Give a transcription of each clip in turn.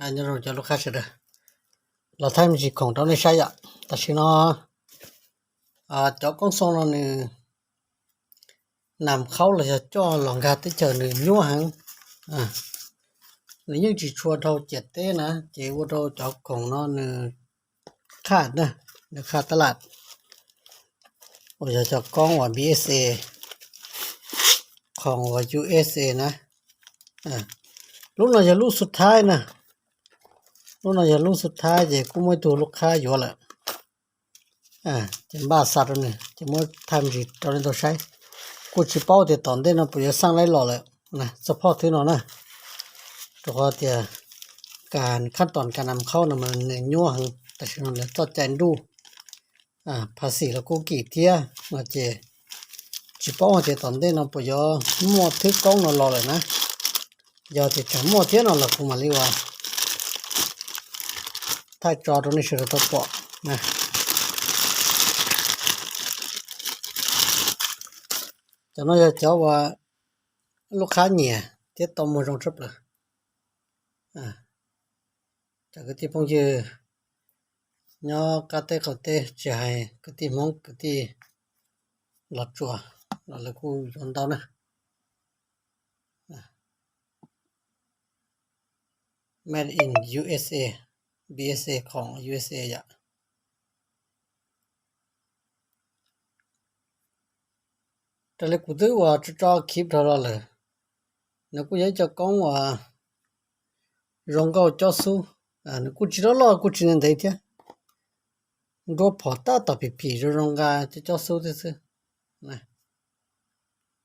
Nyob zoo cov lub qhab sawv daws, los thaij me ntsis khoom rau nej saib yom. Tam sim no cov koob xoo no nws nas khaub los yog coj los nkag teb chaws nws nyuaj heev. Nws yeej tsis tshua dhau ciam teb na, ces ua rau cov khoom no nws qhaj na, nws qhaj tab laj. Uas yog cov koob uas B S A, khoom uas U S A na. Lub no yog lub xub thaib na, lub no yog lub xub thaib ces kuj muaj ib tug lub qhab yuav lawm. Ces npaj xa rau nws ces muab thaij me ntsis rau nej tau saib. Kuj tsis paub tias tom ntej no puas yuav xaj laib los lawm, txog phoj thwb no na. Rau qhov tias kas khab toos kas nas khaub no mas nws nyuaj heev, tam sim no lawv txoj cai nruj, phas xim los kuj kim thiab no ces tsis paub hais tias tom ntej no puas yuav muaj thwb koob no los lawm na. Yog tias tseem muaj thiab no los kuv mam li ua thaij tso rau nej sawv daws tau pom na. Cov no yog cov uas lub qhab nyiam thiab tau muag zoo tshaj plaws. Cov kwv tij phooj ywg nyob qab teb qaum teb, tsis hais kwv tij Hmoob kwv tij Los Tsuas los lawv kuj yuav ntau na. Made in U S A, B S A khoom U S A yom. Raws li kuv twb uas tso tso clip rau los lawm, nws kuj yog ib co koob uas zoo nkauj cob xub. Nws kuj tsis loj loj kuj tsis ntev ntev thiab, nruab phom tab tom phim phim zoo zoo nqa cob cob xub thiab xwb.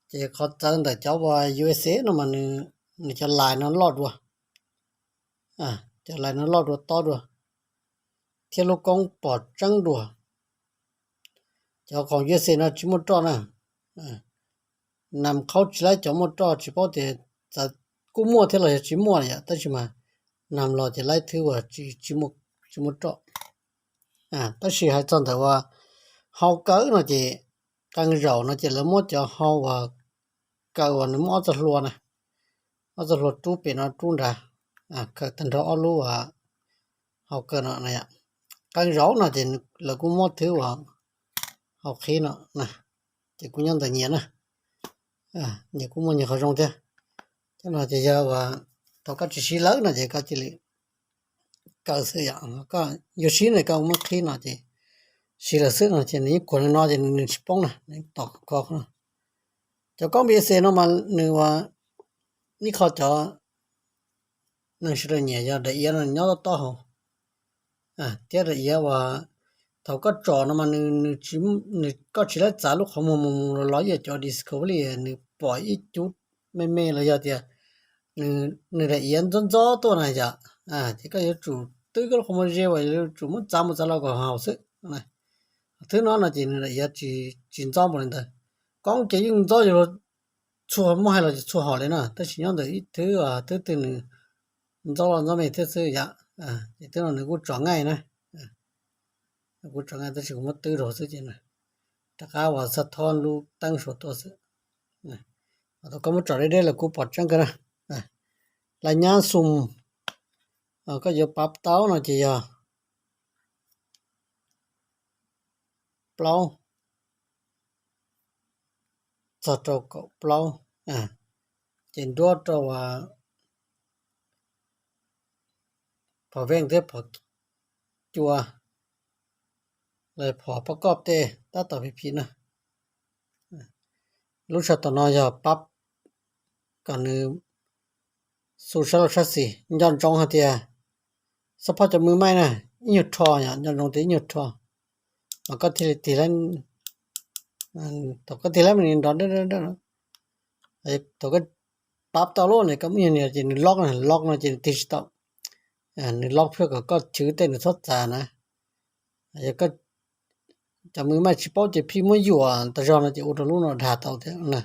Ces qhov txawv ntawm cov uas U S A no mas nws cov lais no loj dua, cov lais no loj dua tob dua, thiab lub koob pom tseeb dua. Cov khoom U S A no tsis muaj roj na, nas khaub tsis laib cov muaj roj, tsis paub tias txawv kuj muaj thiab los yog tsis muaj yom, tab sis mas nas los ces laib thwb uas tsis muaj roj. Tab sis hais txog ntawm uas hau kaw no ces qee zaum no ces lawv muab cov hau uas kaw uas nws muaj ob txoj hlua na, ob txoj hlua rub pem no rub nrad, kaw tag nrho ob lub uas hau kaw no na yom. Qee zaum no ces lawv kuj muab thwb uas hau qhib no na, ces kuj nyob ntawm nyias na, nyias kuj muaj nyias qhov zoo thiab. Cov no ces yog uas thaum koj tsis siv lawm no ces koj cia li kaw xwb yom, koj yuav siv no koj muab qhib no ces siv lawm xwb no ces nws yeej kuam li no ces nws tsis poob na, nws tom ko no. Cov koob B S A no mas nws uas ib qho cov neeg sawv daws nyiam yog daim iav no nyob tob tob hauv, thiab daim iav uas thaum koj tsom no mas nws, koj tsis laib txav lub qhov muag mus mus los los ib yam cov Discovery nws pom ib cub me me los yog tias nws daim iav ntxob ntxob tuaj na yom, ces koj yuav tsum twb koj lub qhov muag ze uas yuav tsum muab txav mus txav los kom haum xwb. Thwb no no ces nws daim iav tsis ntxob npaum li ntawd. Koob ces yeej ntxob yuav luag txhua muaj hais los txhua hom li na, tab sis nyob ntawm ib thwb, thwb twg nws ntxob los ntxob me thiab xwb yom. Ces thwb no nws kuj tsom ngaij na, kuj tsom ngaij tab sis kuv muab twb rau xwb ces rov qab uas txhaj thob lub teeb saum tuaj xwb. Thaum koj muab tsom deb deb lawm kuj pom tseeb kawg na. Laj nyab xum koj yuav pav tau no ces yog plaub txog rau kaum plaub, ces nruab rau phom veej thiab phom cua los phom pob koj tej tab tom phim phim na. Lub sab tom no yog pab kom nws xu sab laug sab xis, nco ntsoov hais tias xab phob cov mws maij na, ib nyuag rho yom, nco ntsoov tias ib nyuag rho mas koj thiaj li tig, thaum koj tig lab mas nws nrov nrab nrab, thaum koj pab tau lub ne koj muab nyuag nias ces nws lock na, lock no ces nws tig tsis tau, nws lock pheej kom koj chwv tej nws txhob txav na. Yog koj cov mws maij tsis paub ces phij muab yuam tas zog no ces ua rau lub no dhas tau thiab na.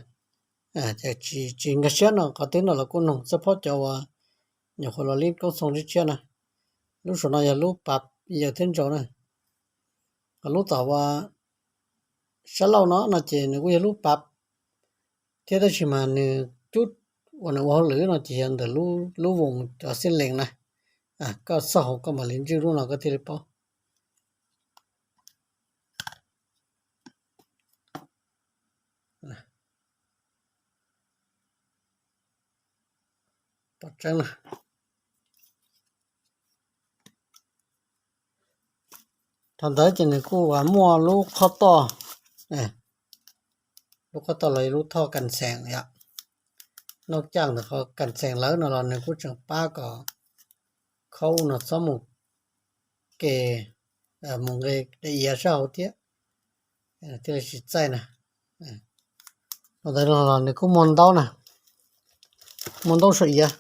Ces tsis nkag siab no qhov twg no los kuj noog xab phob cov uas nyuam qhuav los lib koob xoo tshiab tshiab na. Lub saum no yog lub pav yaws thiab ntsaus na. Ho lub tom uas sab laug no no ces nws kuj yog lub pav thiab tab sis mas nws cub uas nws ua hauj lwm no ces yog ntawm lub voos cov xij lees na. Koj xauj hauv koj mam li ntswj lub no koj thiaj li paub. Pom tseeb na. Thaum ntawd ces nws kuj uas muaj lub qhov toj, lub qhov toj los lub thoj kas xeem yom. Noj caj ntawm qhov kas xeem lawm no los nws kuj tseem pab kom khaub no txhob mus ke, mus nqe daim iav sab hauv thiab, thiaj li tsis txaij na. Thaum ntawd no los nws kuj muaj ntaub na, muaj ntaub so iav.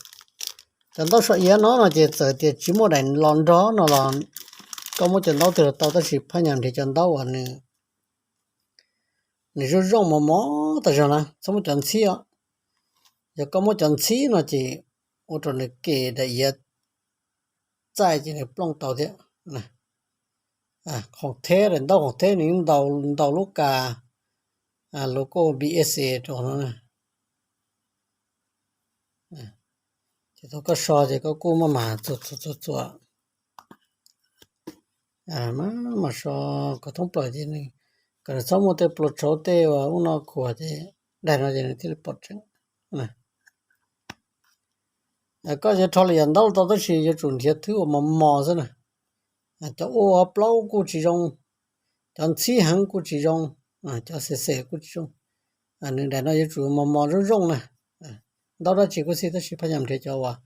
Cov ntaub so iav no no ces txawm tias tsis muaj daim los nrog no los koj muab cov ntaub twg los tau, tab sis phaj nyas nrhiav cov ntaub uas nws, nws zoo zoo mos mos tas zog na, txhob muab cov ntxhib os. Yog koj muab cov ntxhib no ces ua rau nws ke daim iav txaij ces nws plooj tau thiab. Khoom theb, daim ntaub khoom theb nws ntaus lub kas, lub koj B S A rau no na. Ces thaum koj so ces koj kuj maj mam txuas txuas txuas txuas, maj mam so kom thoob plaws ces nws, kom nws txhob muaj tej pluas tshauv tej uas ub no khuam ces daim no ces nws thiaj li pom tseeb. Koj yuav rho lwm yam ntaub tau tab sis yuav tsum nrhiav thwb uas mos mos xwb na. Cov ua plaub kuj tsis zoo, cov ntxhib heev kuj tsis zoo, cov xem xem kuj tsis zoo. Nws daim no yuav tsum mos mos zoo zoo na. Ntaub dab tsi kuj xij tab sis phaj nyas nrhiav cov uas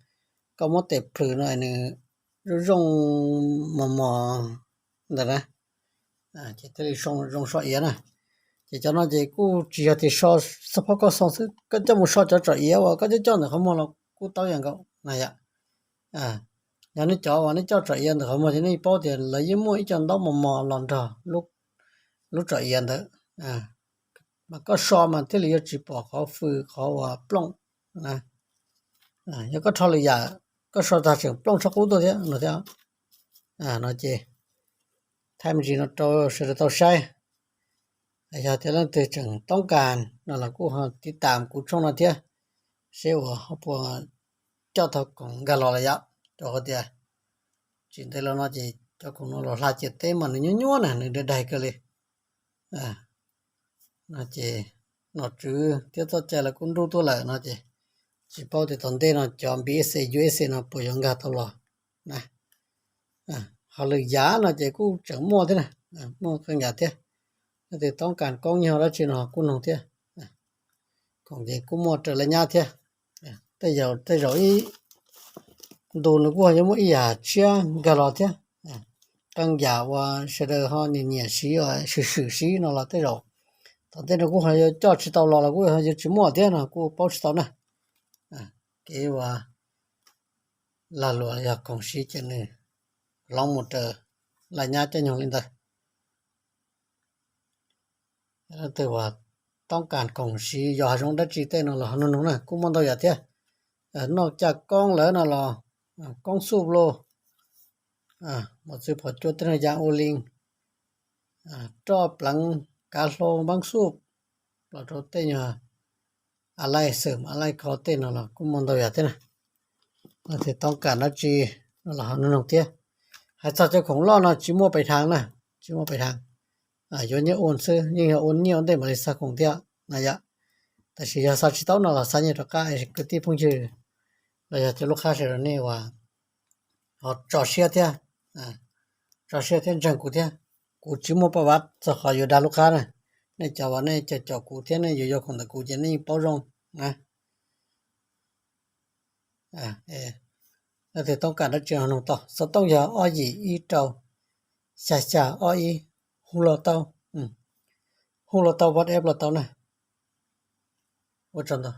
koj muab tes plhws no nws zoo zoo mos mos ntawm na, ces thiaj li zoo so iav na. Ces cov no ces kuj tsis yog tias so xab phob koj xoo xwb, koj coj mus so cov tsom iav uas koj coj coj ntawm qhov muag los kuj tau ib yam nkaus na yom. Yog nej cov uas nej coj tsom iav ntawm qhov muag ces nej paub tias lawv yeej muaj ib co ntaub mos mos los nrog lub tsom iav ntawd, mas koj so mas thiaj li yuav tsis pom qhov fws qhov uas plooj na. Yog koj rho lwm yam, koj so tag tseem plooj tshaj qub tuaj thiab no thiab. No ces thaij me ntsis no rau sawv daws tau saib. Yog tias leej twg tseem toob kas no los kuj ho tiv tam kuv tshooj no thiab, seb uas ho puas coj tau khoom nkag los lawm yom. Rau qhov tias tsis ntev los no ces cov khoom no los hla ciam teb mas nws nyuab nyuab na, nws daig daig kawg li. No ces nom tswv thiab txoj cai lawv kuj nrub tuaj lawm no ces tsis paub tias tom ntej no cov B S A U S A no puas yuav nkag tau los na. Ho lwm yam no ces kuj tseem muaj thiab na, muaj qee yam thiab. Leej twg toob kas koob nyog dab tsi no kuj noog thiab. Khoom ces kuj muaj raws laj nyab thiab. Tej zaum, tej zaum ib ntu nws kuj ho yuav muaj ib yam tshiab nkag los thiab. Qee yam uas sawv daws ho nyiam nyiam siv, swm swm siv no los tej zaum tom ntej no kuj ho yuav coj tsis tau los los kuj yuav tsis muaj thiab no kuj paub tsis tau na. Kev uas lag luam yog khoom siv ces nws hloov mus raws laj nyab caij nyoog li ntawd. Leej twg uas toob kas khoom siv yos hav zoov dab tsi tej no los ho nug nug na, kuj muaj ntau yam thiab. Noj caj koob lawm no los koob xuj los, mos txwv phom cua tej no ya ua li, roj pleev kav hlau npeeb xuj, los rau tej nyuag a laij xwm a laij kho tej no los kuj muaj ntau yam thiab na. Leej twg toob kas dab tsi no los ho nug nug thiab. Hais txog cov khoom loj no tsis muaj pes thaav na, tsis muaj pes thaav. Yuav nyiaj ua xwb, yeej yog ua nyiaj ua ntej mam li xa khoom thiab na yom. Tab sis yog xa tsis tau no los xa nyiaj rov qab. Kwv tij phooj ywg los yog cov lub qhab sawv daws nej uas ho tso siab thiab, tso siab thiab ntseeg kuv thiab. Kuv tsis muaj paj vav txog qhov yuav dag lub qhab na. Nej cov uas nej caum caum kuv thiab nej yuav yuav khoom ntawm kuv ces nej yeej paub zoo na. Leej twg toob kas dab tsi ho nug tau, xov tooj yog ob yim ib rau xya xya ob ib, hu los tau, hu los tau WhatsApp los tau na. Ua tsaug ntau.